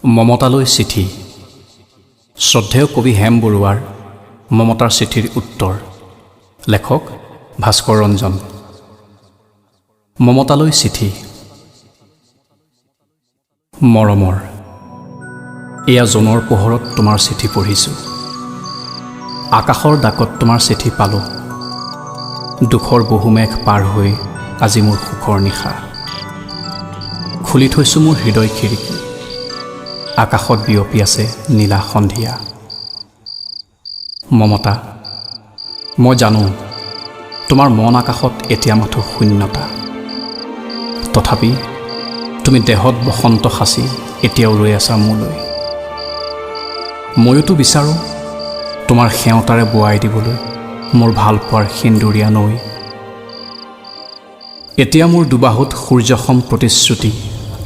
মমতালৈ চিঠি। শ্ৰদ্ধেয় কবি হেম বৰুৱাৰ মমতাৰ চিঠিৰ উত্তৰ। লেখক ভাস্কৰ ৰঞ্জন। মমতালৈ চিঠি। মৰমৰ, এয়া জোনৰ পোহৰত তোমাৰ চিঠি পঢ়িছোঁ। আকাশৰ ডাকত তোমাৰ চিঠি পালোঁ। দুখৰ বহু মেঘ পাৰ হৈ আজি মোৰ সুখৰ নিশা। খুলি থৈছোঁ মোৰ হৃদয় খিৰিকী। আকাশত বিয়পি আছে নীলা সন্ধিয়া। মমতা, মই জানো তোমাৰ মন আকাশত এতিয়া মাথো শূন্যতা। তথাপি তুমি দেহত বসন্ত সাঁচি এতিয়াও ৰৈ আছা মোলৈ। ময়োতো বিচাৰোঁ তোমাৰ সেওঁতাৰে বোৱাই দিবলৈ মোৰ ভালপোৱাৰ সেন্দুৰীয়া নৈ। এতিয়া মোৰ দুবাহুত সূৰ্যসম প্ৰতিশ্ৰুতি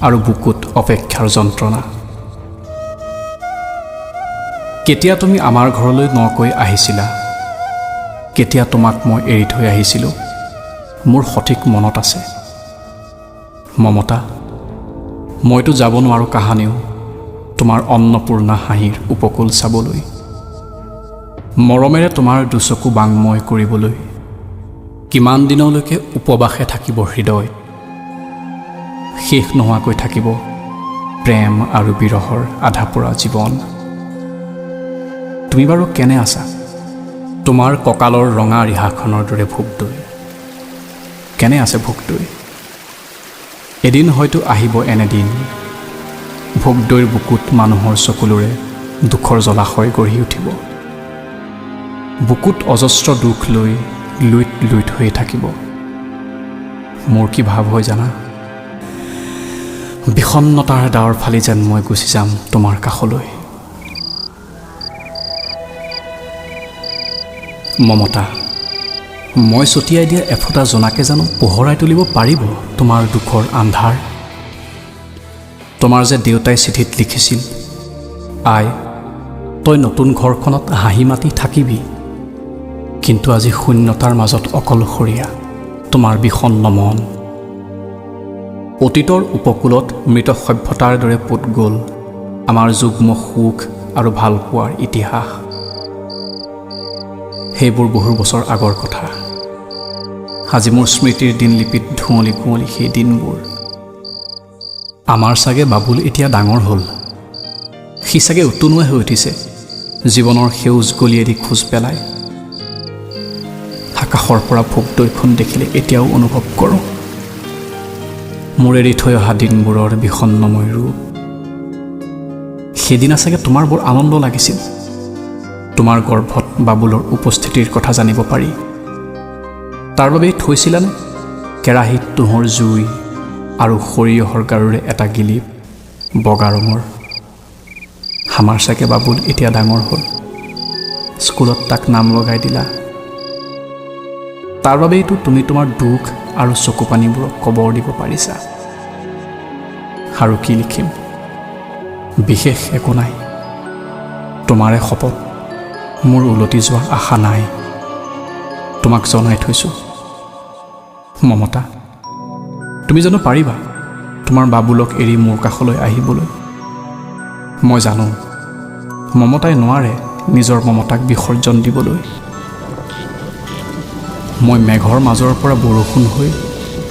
আৰু বুকুত অপেক্ষাৰ যন্ত্ৰণা। কেতিয়া তুমি আমাৰ ঘৰলৈ নকৈ আহিছিলা, কেতিয়া তোমাক মই এৰি থৈ আহিছিলোঁ, মোৰ সঠিক মনত আছে। মমতা, মইতো যাব নোৱাৰোঁ কাহানিও তোমাৰ অন্নপূৰ্ণা হাঁহিৰ উপকূল চাবলৈ, মৰমেৰে তোমাৰ দুচকু বাংময় কৰিবলৈ। কিমান দিনলৈকে উপবাসে থাকিব হৃদয়, শেষ নোহোৱাকৈ থাকিব প্ৰেম আৰু বিৰহৰ আধা পোৰা জীৱন। তুমি বাৰু কেনে আছা? তোমাৰ কঁকালৰ ৰঙা ৰিহাখনৰ দৰে ভোগদৈ কেনে আছে? ভোগদৈ, এদিন হয়তো আহিব এনে দিন, ভোগদৈৰ বুকুত মানুহৰ চকুলোৰে দুখৰ জলাশয় গঢ়ি উঠিব। বুকুত অজস্ৰ দুখ লৈ লুইত লুইত হৈয়ে থাকিব। মোৰ কি ভাৱ হয় জানা? বিষণ্ণতাৰ ডাৱৰ ফালি যেন মই গুচি যাম তোমাৰ কাষলৈ। মমতা, মই ছটিয়াই দিয়া এফুটা জোনাকে জানো পোহৰাই তুলিব পাৰিব তোমাৰ দুখৰ আন্ধাৰ? তোমাৰ যে দেউতাই চিঠিত লিখিছিল, আই তই নতুন ঘৰখনত হাঁহি মাতি থাকিবি, কিন্তু আজি শূন্যতাৰ মাজত অকলশৰীয়া তোমাৰ বিষণ্ণ মন। অতীতৰ উপকূলত মৃত সভ্যতাৰ দৰে পোত গ'ল আমাৰ যুগ্ম সুখ আৰু ভালপোৱাৰ ইতিহাস। সেইবোৰ বহু বছৰ আগৰ কথা। আজি মোৰ স্মৃতিৰ দিনলিপিত ধুঁৱলি কুঁৱলী সেই দিনবোৰ। আমাৰ চাগে বাবুল এতিয়া ডাঙৰ হ'ল, সি চাগে উতনুৱা হৈ উঠিছে, জীৱনৰ সেউজ গলিয়েদি খোজ পেলাই। আকাশৰ পৰা ভোগদৈখন দেখিলে এতিয়াও অনুভৱ কৰোঁ মোৰ এৰি থৈ অহা দিনবোৰৰ বিষণ্ণময় ৰূপ। সেইদিনা চাগে তোমাৰ বৰ আনন্দ লাগিছিল, তোমাৰ গৰ্ভত বাবুলৰ উপস্থিতিৰ কথা জানিব পাৰি। তাৰ বাবেই থৈছিলানে কেৰাহীত তুঁহৰ জুই আৰু সৰিয়হৰ গাৰুৰে এটা গিলিপ বগা ৰঙৰ? আমাৰ চাগে বাবুল এতিয়া ডাঙৰ হ'ল, স্কুলত তাক নাম লগাই দিলা। তাৰ বাবেইতো তুমি তোমাৰ দুখ আৰু চকুপানীবোৰক কবৰ দিব পাৰিছা। আৰু কি লিখিম, বিশেষ একো নাই। তোমাৰে শপত, মোৰ উলটি যোৱাৰ আশা নাই। তোমাক জনাই থৈছোঁ মমতা, তুমি জানো পাৰিবা তোমাৰ বাবুলক এৰি মোৰ কাষলৈ আহিবলৈ? মই জানো মমতাই নোৱাৰে নিজৰ মমতাক বিসৰ্জন দিবলৈ। মই মেঘৰ মাজৰ পৰা বৰষুণ হৈ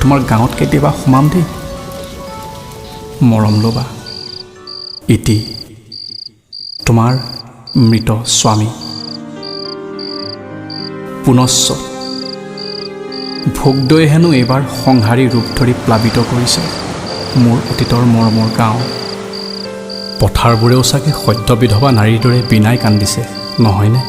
তোমাৰ গাঁৱত কেতিয়াবা সোমাম দেই। মৰম ল'বা। ইতি তোমাৰ মৃত স্বামী। পুনশ্চ ভোগদৈ হেনো এইবাৰ সংহাৰী ৰূপ ধৰি প্লাৱিত কৰিছে মোৰ অতীতৰ মৰমৰ গাঁও। পথাৰবোৰেও চাগে সদ্য বিধৱা নাৰীৰ দৰে বিনাই কান্দিছে, নহয়নে?